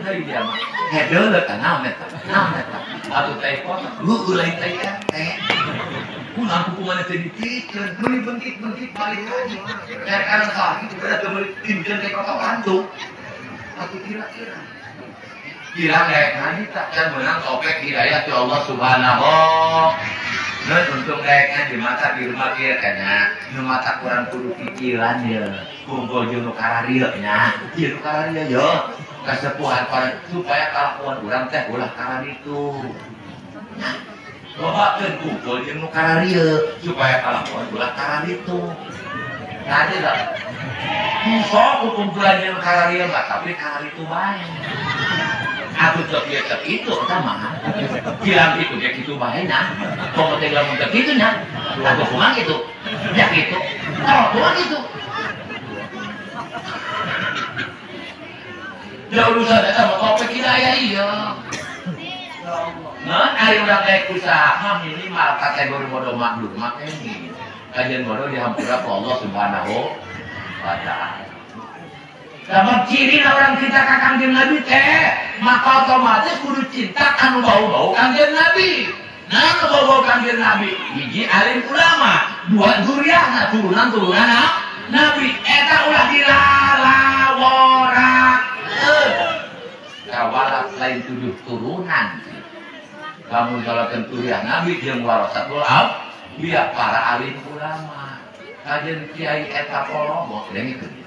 deui dia mah. Hedeuleuh tah naon eta? Naon eta? Atuh tai kotor, heueuh lain tai ente. Kunaon kuku maneh teh dipikeun, meuli bengkit-bengkit balik lagi. Karena salah kitu beda teu meuli timkeun teh kotoran tuh. Atuh kira-kira. Kira kayak ngaji tak can menang topek hidayah ti Allah Subhanahu. Nah, untung kayaknya di mata di rumah kia kayaknya nu mata kurang kudu pikiran ya kumpul jeung nu kararieu nya ieu nu kararieu yo kasepuhan supaya kalakuan urang teh ulah kararitu nya lobakeun kumpul jeung nu kararieu supaya kalakuan ulah kararitu tadi lah sok kumpulan jeung nu kararieu mah tapi kararitu bae. Aku cek dia cek itu, sama. Bilang itu dia gitu bae nya. Komo teh lamun teu kitu nya. Aku kumaha kitu? Ya kitu. Oh, kumaha kitu? Ya urusan eta mah topik hidayah ieu. Nah, ari urang daek usaha minimal kategori bodoh makhluk mah ini. Kajian bodoh dihampura ku Allah Subhanahu wa taala. Lamun ciri orang cinta ka Kangjeng Nabi teh, maka otomatis kudu cinta kanu bau-bau Kangjeng Nabi. Nah, nu bau-bau Kangjeng Nabi, hiji alim ulama, dua zuriahna turunan-turunan Nabi. Eta ulah dilalaworakeun. Kawalat lain tujuh turunan. Lamun salatkeun zuriah Nabi jeung warasatul anbiya para alim ulama. Kajen kiai eta polomok dengekeun.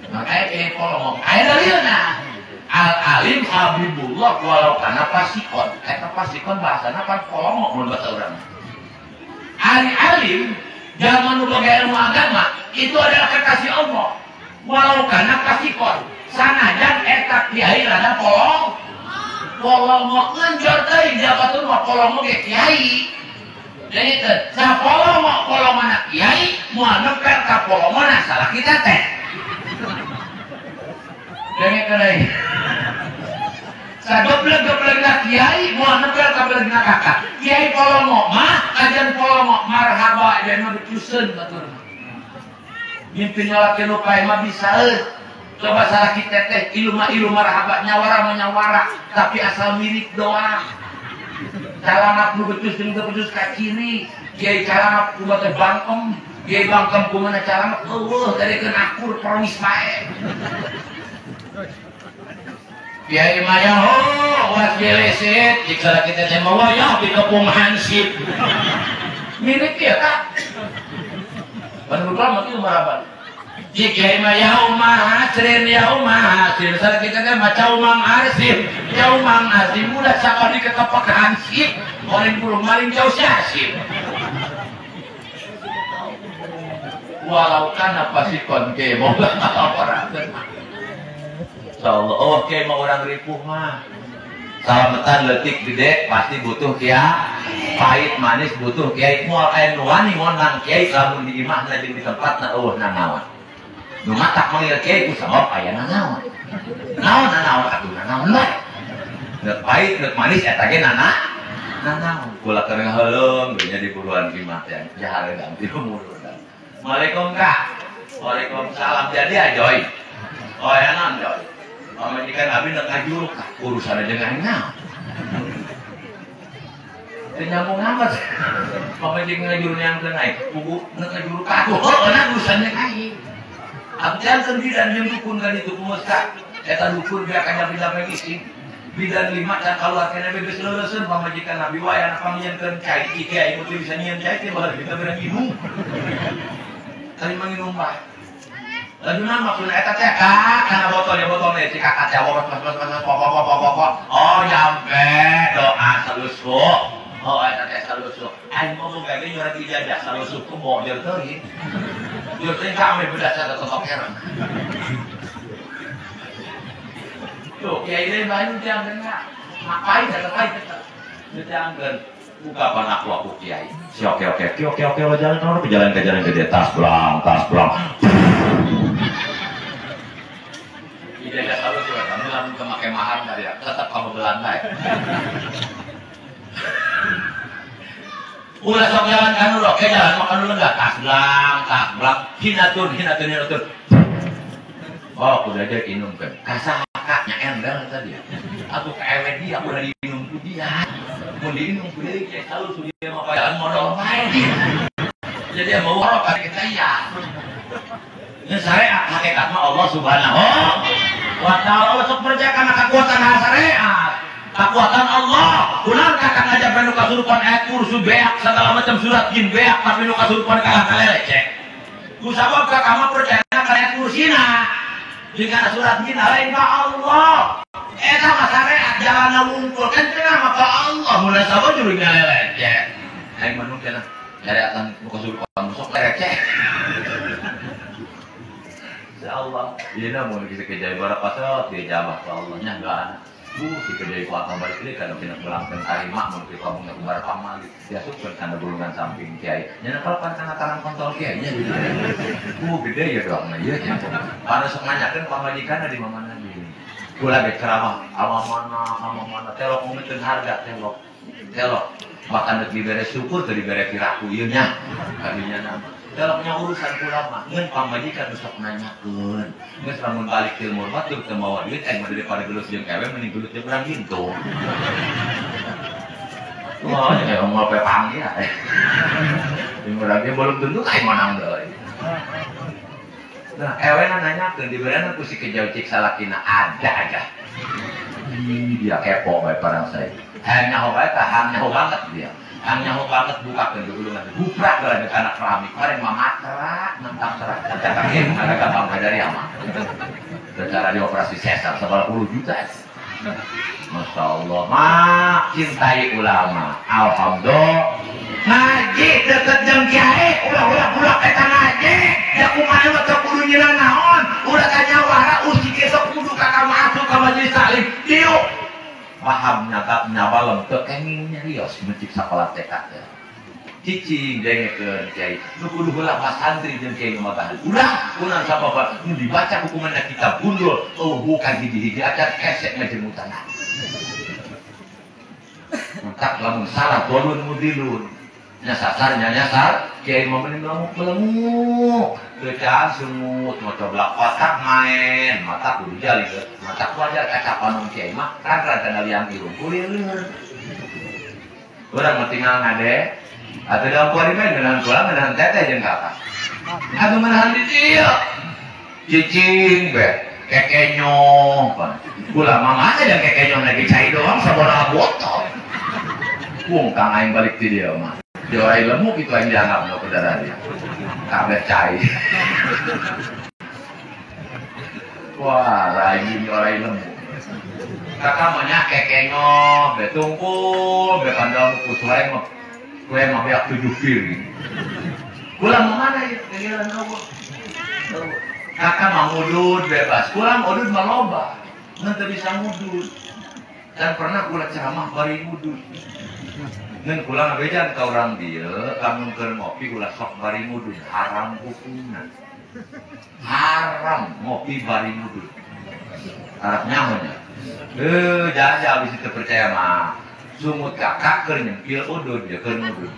Makanya kiai polomok aya dalilna. Al alim habibullah walau kana fasikon. Eta fasikon bahasana pan polomok mun bahasa urang. Ari alim jalma nu boga ilmu agama itu adalah kekasih Allah. Walau kana fasikon. Sanajan eta kiai rada polong. Polomok ngeunjor teuing jabatun mah polomok ge kiai. Jadi teh sapolomok polomana kiai moal nepel ka polomona salah kita teh. Dengekeun deui. Sagoblek-goblegna kiai moal nepel ka belegna kakak. Kiai polongo mah kajian polongo marhaba jeung nu dicuseun batur. Mimpi nyalakeun nu pae mah bisaeun. Coba salaki teteh ilu mah ilu marhaba nyawara mah nyawara tapi asal mirip doang. Calangap nu becus jeung teu becus ka ciri. Kiai calangap kumaha teh bangkem, kiai bangkem kumaha calangap eueuh darekeun akur perwis bae. Kiai maya ho was gelesit jika kita teh mah wayah dikepung hansip. Mirip ya kak. Panurul mah kieu maraban. Jika mah yauma hasrin yauma hasrin salah kita teh mah caumang arsip caumang arsip udah sapa diketepak hansip maling burung maling jauh si hansip. Walau kana pasikon ke moga laporakeun. Insyaallah, oh kiai mah orang ripuh mah. Salametan leutik gede pasti butuh kiai, pahit manis butuh kiai. Moal aya nu wani ngonang kiai lamun di imahna jeung di tempatna eueuh nanaon. Nu matak manggil kiai ku sabab aya nanaon. Naon nanaon atuh nanaon bae. Neuk pahit neuk manis eta ge nanaon. Kula keur ngaheuleum ge nya di buruan ki mah teh jahareudang ti muludan. Waalaikum kak. Waalaikumsalam. Jadi ajoy. Oh ya naon joy. Pamajikan abi nek ngajuruk kah urusan aja aing naon. Teu nyambung amat. Pamajikan ngajuruk nyangkeun aing, buku nek ngajuruk ka aku heueuh na urusan jeung aing. Abdi kan bidan jeung dukun kan itu kumaha ka. Eta dukun beak ka nyampe ising. Bidan lima can kaluar keneh geus leuleseun pamajikan abi wae anak pangnyieunkeun cai iki aing teu bisa nyieun cai teh baheula kita berang inum. Tadi manginum bae. Lalu nama maksudnya eta teh kak kana botol ya botol nih si kakak teh bot bot bot bot pok pok pok pok oh nyampe doa salusuk oh eta teh salusuk aing ngomong gawe nyurat ijazah salusuk ku mau jeur teuing jeur teuing ka ame bedas eta totokeran tuh kiai lain bae teh anggeun ngapain eta pahit eta teh anggeun buka pan aku kiai si oke oke oke oke oke lo jalan kalau jalan ke jalan gede tas belang ijazah selalu sih, kamu lamun kemake mahar dari ya, tetap kamu Belanda ya. Ulah sok jalan kanu oke jalan makan dulu enggak tas belang, hinatun hinatun hinatun. Oh, udah aja inum kan. Kasah kakaknya endel tadi. Atau ka ewe dia ulah diinum ku dia. Mun diinum ku dia kiai selalu su dia mah jalan modal bae. Jadi dia mau warok ka kita ya. Ini syariat hakikat mah Allah Subhanahu wa ta'ala sok percaya kana kekuatan syariat. Kekuatan Allah. Ulah kakak ngajar nu kasurupan ayat kursi beak segala macam surat jin beak tapi nu kasurupan kalah kalele cek. Ku sabab kakak mah percaya kana ayat kursina. Jika surat jin lain ka Allah. Eta mah syariat jalanna wungkul kan cenah mah ka Allah mun sabab juru ngalele cek. Aing mah nu cenah syariatan nu kasurupan sok leceh. Ya Allah, ieu na mun geus kejaya barakasat dia jabah ka Allah nya doana. Si kejaya ku akang balik deui kana pina belangkeun tarima mun kieu kamu nya pamali. Diasupkeun kana gulungan samping kiai. Nya kalau kan kana tangan kontol kiai nya gitu. Gede ya doangna ieu nya. Pana sok nanyakeun pamajikanna di mamana deui. Kula ge ceramah ama mana telok ngomongkeun harga telok. Telok bahkan deuk dibere syukur teu dibere piraku ieu nya. Kadinya nama. Teloknya urusan ulama, ngan pamajikan sok nanyakeun. Geus lamun balik ti lembur batur teu mawa duit aing mah daripada geus jeung ewe mending geus jeung urang gintung. Wah, nya ngomong pe panggil. Jeung urang ge belum tentu aing menang deui. Nah, ewe nanyakeun diberena ku si kejauh cik salakina ada aja. Dia kepo bae parang saya. Hayang nyaho bae tah, hayang nyaho banget dia. Hayang nyaho banget bukakeun gulungan. Guprak geura di kana keramik. Bareng mah matra, nentang serak. Catakin ada gampang dari ama. Secara dioperasi sesar sabaraha puluh juta. Masya Allah, mak cintai ulama. Alhamdulillah. Ngaji deket jeung kiai, ulah-ulah bulak eta ngaji. Da kumaha mah teu kudu nyieun naon. Ulah tanyawara usik sok kudu ka kamar asup ka majelis taklim. Diuk. Paham nyata nyabalem teu kenging nyarios mencik sakola TK teh. Cicing dengekeun kiai. Nu kudu heula santri jeung kiai nu matahan. Ulah ulah sabab nu dibaca hukumanna kitab gundul, oh bukan hiji-hiji acan esek ngajemutan. Mentak lamun salah dolun mudilun. Nyasar nyasar kiai mah mending melenguk. Bacaan sungut maca belak otak main, mata kudu jali mata wajar kaca panon kiai mah rang-rang kana liang irung kulieur. Urang mah tinggal ngade atuh dalam kuari mah ngeunaan kula ngeunaan teteh jeung kakak. Atuh menahan di dieu. Cicing be kekenyong. Kula mah mana jeung kekenyong lagi cai doang sabaraha botol. Wong kang aing balik di dieu mah. Dia orang lemuk itu yang dianggap no kedarah dia. Kabeh cai. Wah, rai orang lemuk. Kakak maunya kekengo, betungkul, bekandang kusuai mah. Kue mah beak 7 piring. Kula mau mana ya? Giliran Allah. Kakak mah ngudud bebas. Kula ngudud mah loba. Nanti bisa ngudud. Dan pernah kula ceramah bari ngudud. Ngan kula ngabejan ka urang dieu, lamun keur ngopi ulah sok bari ngudud, haram hukumna. Haram ngopi bari ngudud. Arab nyaho nya. Jajal bisi teu percaya mah. Sungut kakak keur nyempil udud, dia keur ngudud.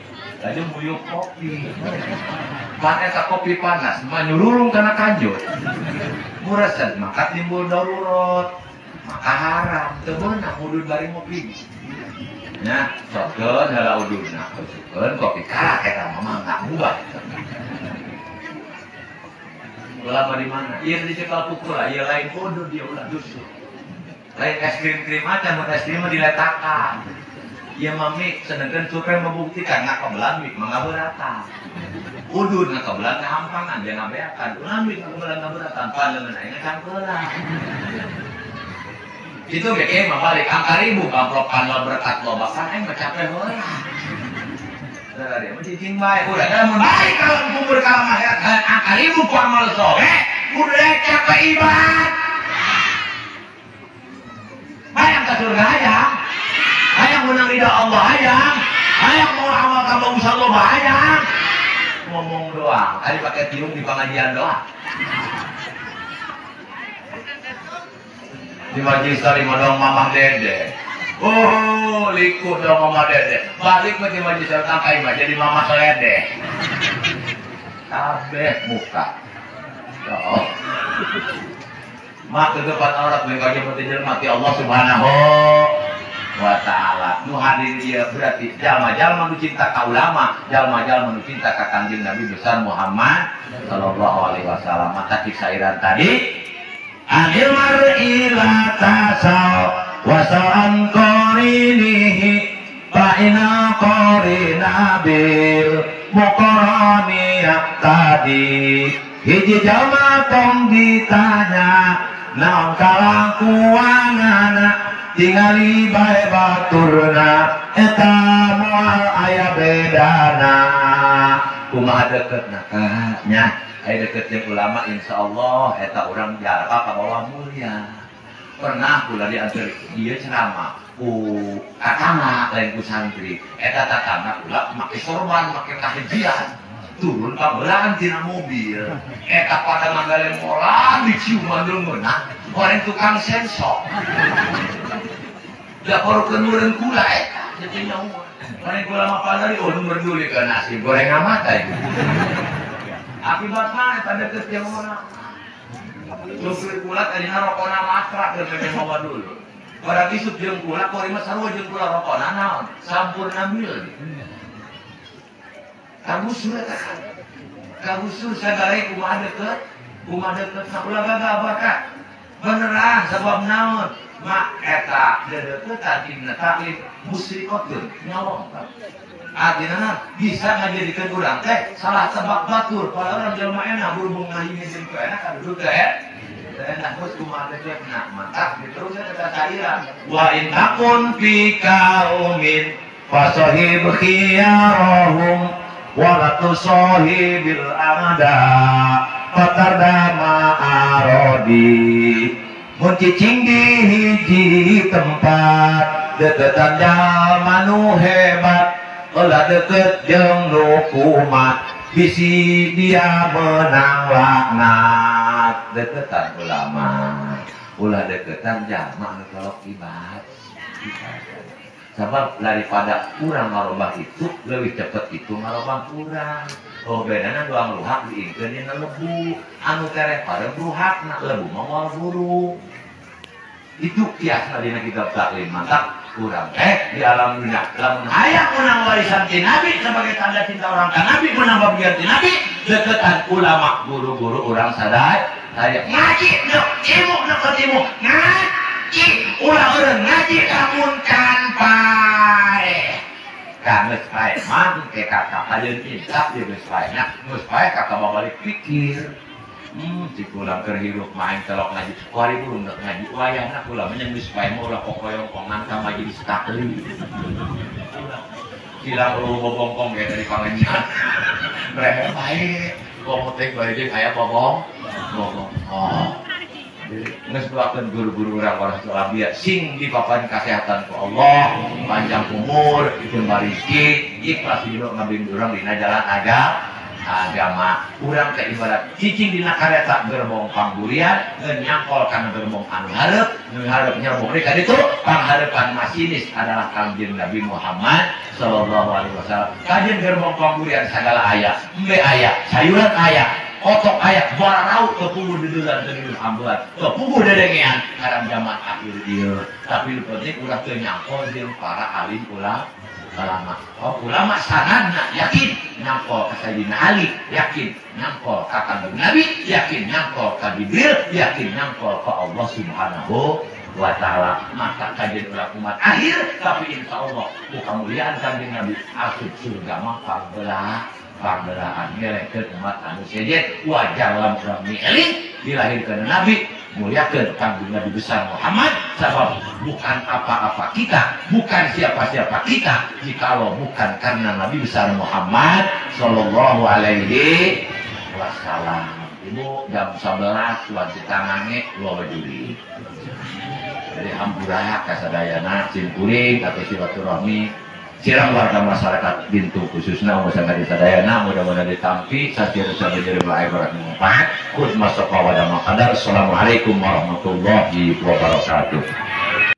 Laju muyuh kopi. Pan eta kopi panas mah nyururung kana kanjut. Murasan maka timbul darurat. Maka haram teu meunang ngudud bari ngopi. Nya, sotkeun heula ududna, sotkeun kopi karak eta mah enggak ubah. Ulah di mana? Ieu dicekal pukul, ieu lain udud dia ulah dusu. Lain es krim-krim aja, mun es krim mah diletakan. Ieu mah mik sedengkeun survei membuktikan ngakabelan mik mah ngabeuratan. Udud ngakabelan ngahampangan, dia ngabeakan. Ulah mik ngakabelan ngabeuratan, pandeungeun aing ngacangkeulan. Itu kayak mah balik angka ribu amplop kanal berkat loba kan aing mah capek heula. Dari mah cicing bae udah lamun balik kalau kubur ka akhirat angka ribu ku amal soleh udah capek ibad. Hayang ka surga hayang. Hayang menang ridha Allah hayang. Hayang mau amal tambah usaha loba hayang. Ngomong doang, ari pakai tiung di pengajian doang. Di majelis tadi dong mamah dede. Oh, liku dong mamah dede. Balik ke di majelis tangkai mah jadi mamah selede. Kabeh muka. Oh. Mak tutupan aurat mereka jeung jelema ti Allah Subhanahu wa ta'ala. Nu hadir ieu berarti jalma-jalma nu cinta ka ulama, jalma-jalma nu cinta ka Kangjeng Nabi besar Muhammad sallallahu alaihi wasallam. Maka cik sairan tadi anil mar'i la tasau wa sa'an qarinihi fa inna qarina bil muqarani tadi. Hiji jalma tong ditanya naon kalakuanana tingali bae baturna eta moal aya bedana. Kumaha deketna nya aya deket jeung ulama insyaallah eta urang jalma ka bawah mulia. Pernah kula diantar ieu ceramah ku tatangga lain ku santri eta tatangga kula make sorban make kahajian turun kabelaan tina mobil eta pada manggalemolan diciuman leungeunna orang tukang sensor da korukeun meureun kula eta jadi nyawa orang kula mah padari oh nu merduli ka nasi goreng amat eta akibatna eta deket jeung urang supir kula tadina rokona matra keur memeh mawa dulu barang isuk jeung kula kori mah sarua jeung kula rokona naon sampurna mil. Kagusur eta kan. Kagusur sagale kumaha deket sakulah gagah bakal. Beneran sebab naon? Mak eta dedeketan dina taklif musyrikotun nyawang. Artinya bisa ngajadikeun urang teh salah tebak batur. Padahal urang jelema enak berhubung ngahina jeung teu enak kaduduk teh. Enak geus kumaha deketna mantap diteruskeun eta sairan. Wa in takun fi kaumin fasahib khiyarahum wala tusahibil a'da fatardama arodi. Mun cicing di hiji tempat deketan jalma nu hebat ulah deket jeung nu kumat bisi dia menang laknat. Deketan ulama ulah deketan jalma nu kolok ibadah. Sebab daripada kurang ngarobah itu lebih cepat itu ngarobah kurang. Oh bedana doang luhak diingkeun dina lebu, anu tereh pareuh ruhakna lebu mah moal buruk. Itu kiasna dina kitab taklim. Mantap urang teh di alam dunia lamun hayang menang warisan ti Nabi sebagai tanda cinta orang ka Nabi menang bagian ti Nabi deketan ulama guru-guru urang sadaya ngaji deuk ilmu deket ilmu ngaji ulah eureun ngaji lamun can paeh. Ka geus paeh mah ke kakak ayeun insaf ieu geus paeh nya geus paeh kakak babalik pikir. Cik ulang keur hirup mah aing telok ngaji kuari burung deuk ngaji wayahna kula mah geus paeh mah ulah kokoyongkongan ka majelis taklim. Hilang lu bobongkong ge dari pangencan. Rehe paeh komo teh bari jeung aya bobong. Bobong. Oh. Geus doakeun guru-guru urang warahmatullahi wabarakatuh sing dipaparin kesehatan ku Allah, panjang umur, jembar rezeki, ikhlas hidup ngabimbing urang dina jalan agama. Urang teh ibarat cicing dina kareta gerbong panggurian, ngeun nyangkol kana gerbong anu hareup, nu hareup nyerbong deui ka ditu, panghareupan masinis adalah Kangjeng Nabi Muhammad sallallahu alaihi wasallam. Kajeun gerbong panggurian sagala aya, embe aya, sayuran aya, otok ayak barau kepuguh dedelan teu ambelan kepuguh dedengean karam zaman akhir ieu. Tapi nu penting ulah teu nyangkol jeung para alim ulama. Oh, ulama sanadna yakin nyangkol ka Sayyidina Ali, yakin nyangkol ka Kangjeng Nabi, yakin nyangkol ka Jibril, yakin nyangkol ka Allah Subhanahu wa ta'ala. Maka kajian ulah umat akhir tapi insyaallah ku kamuliaan Kangjeng Nabi asup surga mah pangbelah pangbelaan ngelehkeun umat anu sejen wajar lamun urang mieling dilahirkeun Nabi muliakeun Kangjeng Nabi besar Muhammad sabab bukan apa-apa kita, bukan siapa-siapa kita jikalau bukan karena Nabi besar Muhammad sallallahu alaihi wasallam. Ibu jam 11 wajib tangange dua bajuri. Jadi hampura kasadayana simkuring atau silaturahmi sirang warga masyarakat Bintu khususnya masyarakat sadayana mudah-mudahan ditampi sasir saja bae manfaat. Khusma saqawa wa qadar. Assalamualaikum warahmatullahi wabarakatuh.